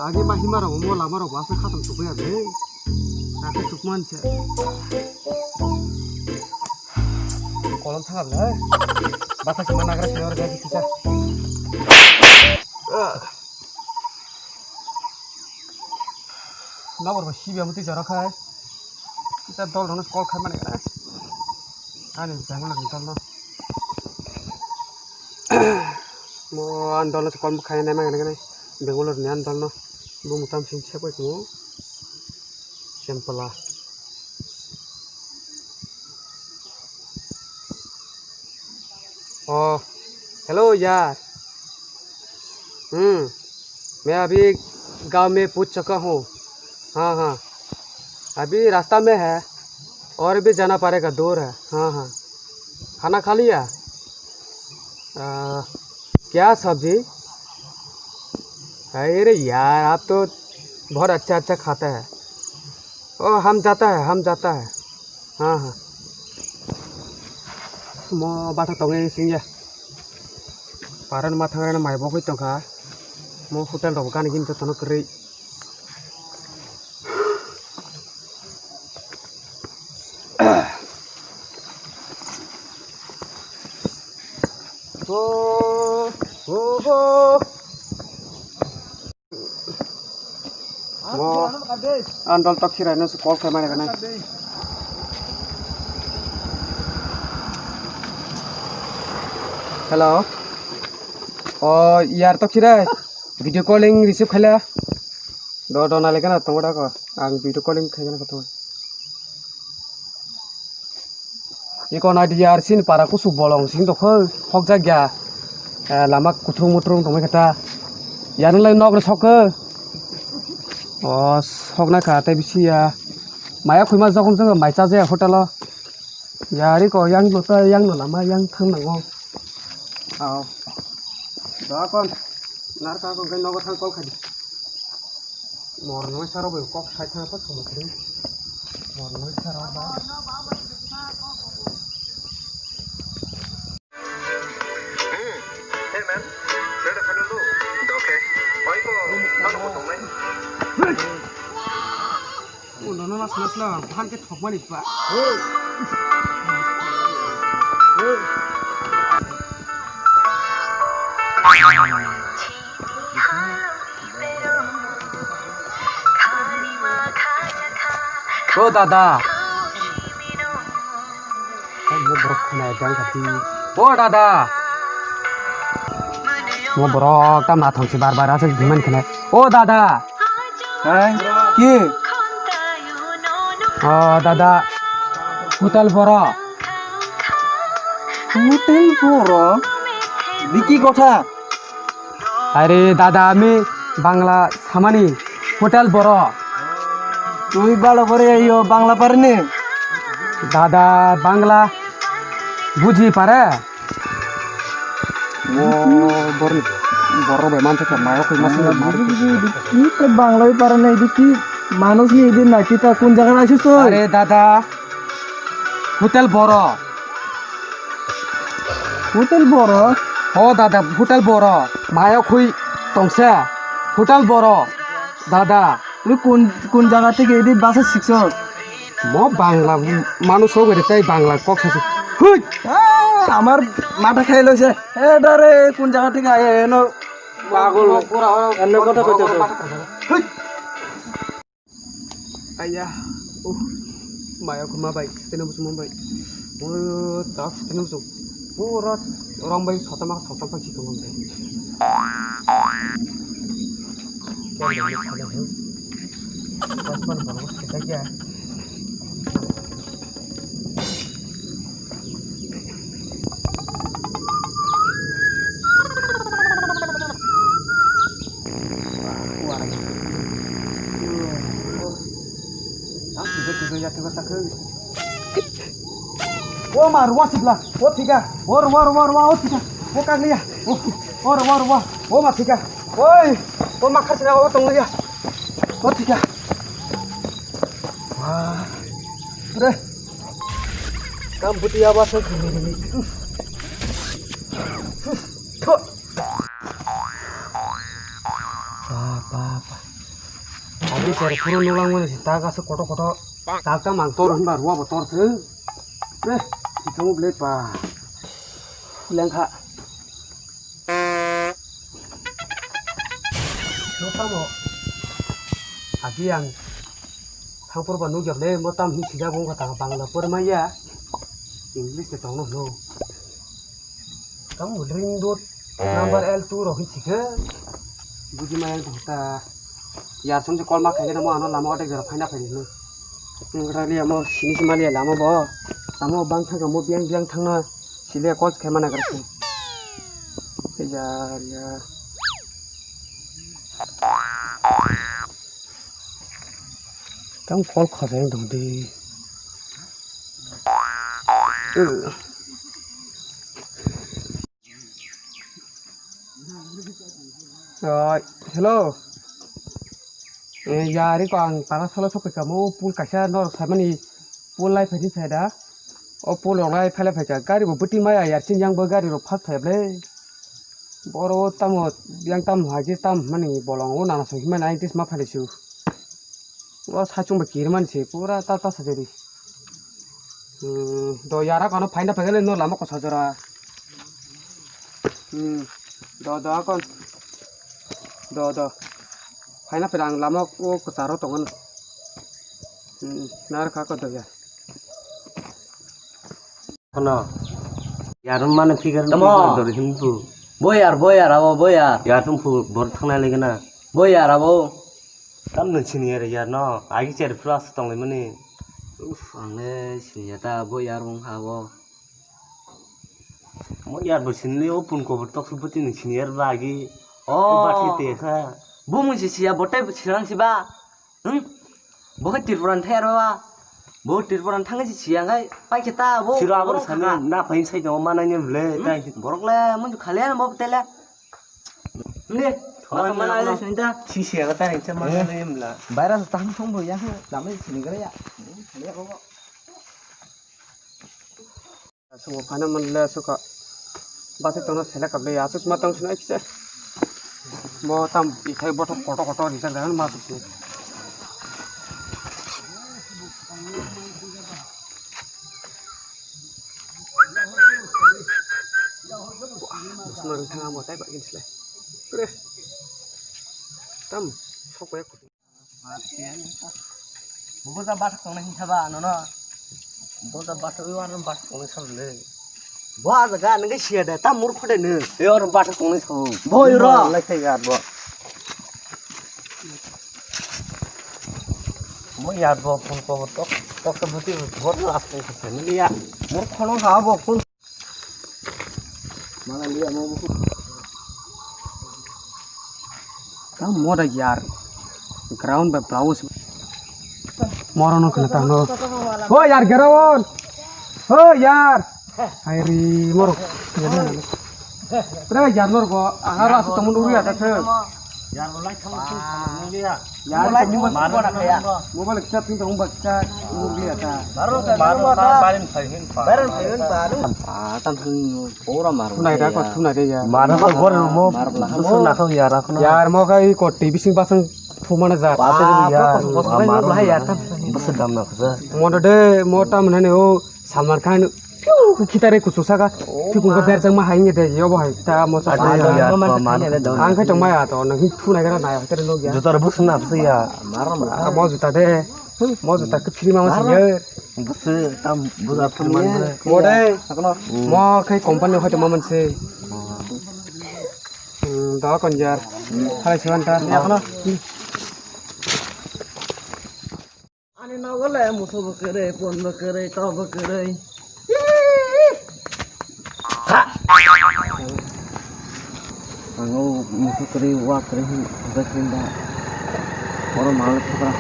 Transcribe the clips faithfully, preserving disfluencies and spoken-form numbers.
Age ma hima rok mo lama rok asa khatam tukuya be. Ake chukman se. Kolom thangab le. Bata sima nagra sima rok gaji kisa. Nabor ba sibi amutwi jora khai. Kisa dol rok no call khai mani kana. Ani Bangalore ni dol no. Mo an dol no call khai nai mani kana. Bangalore ni an dol no. Bo mutam sing sepai mo. Sempla. Oh, hello यार। हम्म, मैं अभी गांव में पहुंच चुका हूँ। हाँ, हाँ, अभी रास्ता में है और भी जाना पड़ेगा, दूर है। हाँ, हाँ, खाना खा लिया? आ, क्या सब्जी? अरे यार, आप तो बहुत अच्छा अच्छा खाता है। ओ, हम जाता है, हम जाता है। हाँ, हाँ। Mo bata tongwi singya. Paran ma thangrana mai bogwi tongkha. Mo hotel rok gani gini tono kwrwi. Go, go, go. Mo andol tok khirai no call khai mani kana. Hello. O yar tok khirai. Video calling receive khaila. Do do nale kana tongo da ko. Ang video calling khai kana ko tongo. Iko nai di yar sini para kusu bolong sing tokho hokjak ya. Eh, lama kuthung muthung tongmai kata. Yang lai nok sok ke. O sok na ka tai bisi ya. Maya khui ma jokon jokon mai cha je hotel o. Yari ko yang lo ta yang lo lama yang thang nango. Ao. Da kon. Nar ka kon kai nogo thang kol khai di. Mor noi saro bai kok sai thang pa thang kri. Mor noi saro ba. Hey man, where the hell are you? Okay. Why go? Ano ko tongnai? Uno no mas mas la, bahan ke thok mani pa. O dada. Mo borok khwnai dang kati. O dada. Mo borok tam nathong si bar bar aswk diman khwnai. O dada. Hai, ki? O dada. Hotel boro. Hotel boro? Diki kotha? Are dada, ami Bangla samani, hotel boro. Tui balo kore yo Bangla parni? Dada, Bangla buji pare? O bor-, boro bai mansa khe mayo khe masa. Bangla buji buji diki, Bangla bai pare nai diki, manuj ni di na kita kun jaga nai susu. Are dada, hotel boro. Hotel boro? O dada, hotel boro. Mayo khui tongsa. Hotel boro. Dada. Tui kun, kun jaga theke edi basa sikso? Mo Bangla, manu sogori tai Bangla kok sasi. Hui! Ah, amar matha khai loise. E dare kun jaga theke aye eno. Pagol. Eno kotha koite. Hui! Aya, uh, maya kuma bai, tene musu mumbai. Oh, tough, tene musu. Pura orang bai sota mak sota mak sih kamu bai. O ma, rwa sibla. O thika. O rwa, rwa, rwa, o thika. O kaglia. O, o rwa, rwa. O ma thika. Oi. O ma khasina o tongliya. O thika. Wah. Re. Kam buti aba se. Thot. Ba, ba, ba. Sir, phuru nuklang mani si tak aswk kotor kotor. Tak tam ang tor hinba ruwa bo tor se. Eh, ito mo ble pa. Lengkha. Nukha mo. Agi ang thangpur ba nukjak le mo tam hin sijak wngkha ta Bangla por maya. English de tongno hno. Tamo ring dot number L two rok hinsi khe. Buji maya tong ta. Yar song se call ma khai na mo ano lama ote gero phaina phai ni. Ngra li amo sini si mali lama bo. Lama bang thang mo biang biang thang na. Sile call khai mana gra. Yar yar. Tamo call khajai tong di. Oi, hello. Eh, yari ko ang tara salo sokoi kamo pul kaisa nor samani pul lai phai sai da. O pul rok lai phai lai phai ka gari bo bwtwi maya yar sin yang bo gari rok phak thai ble. Boro tamo yang tam hagi tam mani bolong o nana song himani ai tis ma phai su. O sachung ba kirmani se pura ta ta sajari. Hmm, do yara kono phaina phagele no lama ko sajara. Hmm, do do kon. Do do. Phaina phela ang lama o ko saro tongon. Hmm, nar kha ko do ya. Kono. Yar mane figure Tamo. Figure dori himpu. Boyar, boyar, abo boyar. Yar tumpu bor thangna legena. Boyar abo. Tam nung sini yar yar no. Agi cher plus tong le mani. Uf, ang le sini ya ta boyar wng ha bo. Mo yar bo sini le o pun ko tok su puti nung sini yar ba agi. Oh. Bati te kha. Bu mun si siya botai silang si ba. Hmm? Bo khe Tripura ni thai aro ba. Bo Tripura ni thangwi si siya khai pai khe ta bo. Siro abo borok sami thangkha. Na pain sai tongo manai ni ble Hmm? tai. Borok le mun khali ano bo tele. Mle. Mana mana aja sinta. Si siya kata yang cema Eh. Mana yang bla. Virus tang thong bo ya. Lama sini kare ya. Khali ya bo. Sumo phana manle suka. Bati tono selek kable ya, sus matang suna ikse. Mo tam ithai bothok kotor kotor rijak dan masuk sini. Busno ringthang amo tai ba insle. Pre. Tam sok ya. Bo ja bathak tongnai hinsa ba nono. Bo ja bathak wi wano bathak tongnai sa le. Bo a jaga nang siya de ta murkho de ne. E or bathak tongnai sa. Bo iro. Lai khai gar bo. Mo yar bo phone ko tok tok sa buti bo last ko sa ne ya. Murkho no ha bo phone. Mana liya mo buku. Tamo moda yar. Ground ba blouse. Moro no khna tano. O yar, ground. O yar. Hai ri moro. Pre yar moro go. Aha ras to mun uri ata se. Yar bo lai thang thang thang ni ya. Yar mobile mobile kisa thang thang ba kisa uri ata. Baro ka baro ka barin phai hin pa. Barin phai hin pa. Ah, tam thang pura mar. Thunai da ko thunai da ya. Mar ba gor mo. Mar bla. Busu na kho yar akhno. Yar mo kai ko T V sing basang thumana ja. Pate ya. Bas dam na kho. Mo de mo tam nane o Salman Khan, piu, khitare kuchuk saka, Oh, piu kungka ma. Berjak ma hai nge de, yobo hai, ta mo sa Ado sa. Ya, Ang ma ma. Ang khe tong ma ya to, nang hin thu nai gara nai, khitare log ya. Jutar bus na bus ya. Mar mar. Ka mo juta de, mo juta ke free ma ma Mar. Sing ye. Bus tam bus a free man. Mo de, Akono. Mo khai company hoi to ma man se. Hmm, da kon yar. Hai se wan ta. Ya, akono. Ani nogo le musu bo kwrwi, pon bo kwrwi, tok bo kwrwi. Ang o musu kwrwi, wa kwrwi hin, hwnkhe hin da. Oro mal thokra.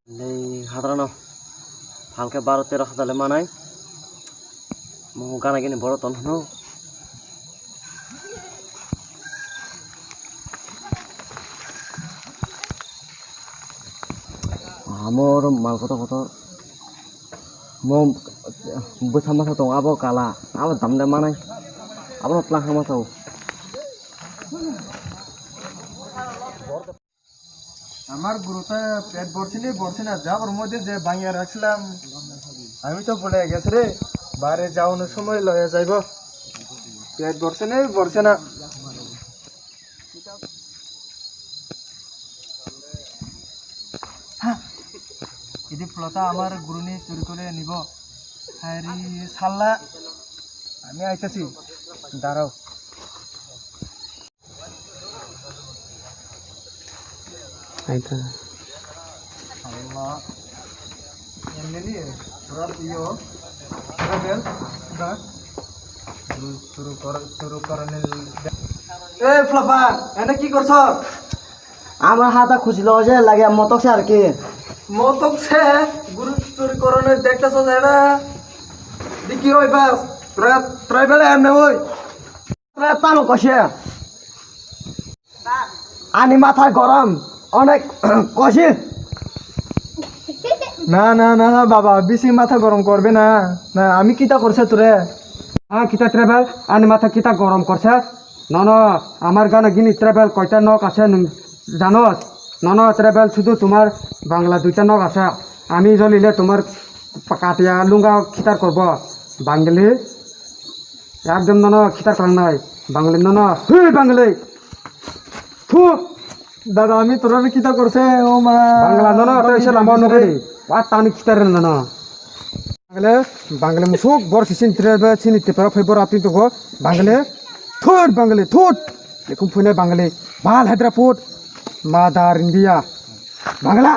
Nei hadrano phalke baro tero hajar le manai. Mo gana gini boro ton hno. Amo oro mal kotor kotor. Mo bwsa masa tongo, abo kala, abo damde manai. Abo tlang hama sao. আমার গুরুটা পেট ভরছে নি, ভরছে না, যা ওর মধ্যে যে ভাঙিয়ে রাখছিলাম, আমি তো ভুলে গেছি রে। বারে যাওয়ানোর সময় লয়ে যাইব, পেট ভরছে নি, ভরছে না। হ্যাঁ, যদি ফলতা আমার গুরুনি চুরি করে নিব। হ্যাঁ রে, সাল্লা, আমি আইতাছি, দাঁড়াও। Aita. Allah. Yang ini ya, surat iyo. Surat bel. Sudah. Suruh, suruh kor-, suruh koronil. Eh, Flapa, ene ki korso? Amar hata khuchilo je lage motok se ar ki. Motok se, guru churi korone dekta so jera. Diki oi bas. Tra-, tribal em ne oi. Tamo kose. Ani matha gorom, onek kosi. না, না, না, বাবা, বেশি মাথা গরম করবে না। না, আমি কিতা করছে তোরে? হ্যাঁ, কিতা ট্রাইবেল? আনি মাথা কিতা গরম করছে? নন, আমার গানা গিনি ট্রাইবেল কয়টা নক আছে নু জানোস? নন, ট্রাইবেল শুধু তোমার বাংলা দুইটা নক আছে। আমি জ্বলিলে তোমার কাটিয়া লুঙ্গা খিতার করব। বাঙালি একদম নন খিতার খাং নাই। বাঙালি নন, হুই বাঙালি। থু। দাদা, আমি তোরা কিতা করছে? ও মা। বাংলা নন, তো এসে লাম্বা নকরি। আর তানি খিতার নন। বাঙালি, বাঙালি মুসুক, বর সিসিন তিরে বে চিনি তে পরা ফে বর আতিন তো গো। বাঙালি, থুট বাঙালি, থুট। এরকম ফুনে বাঙালি, বাল হায়দ্রাপুট, মাদার ইন্ডিয়া। বাংলা।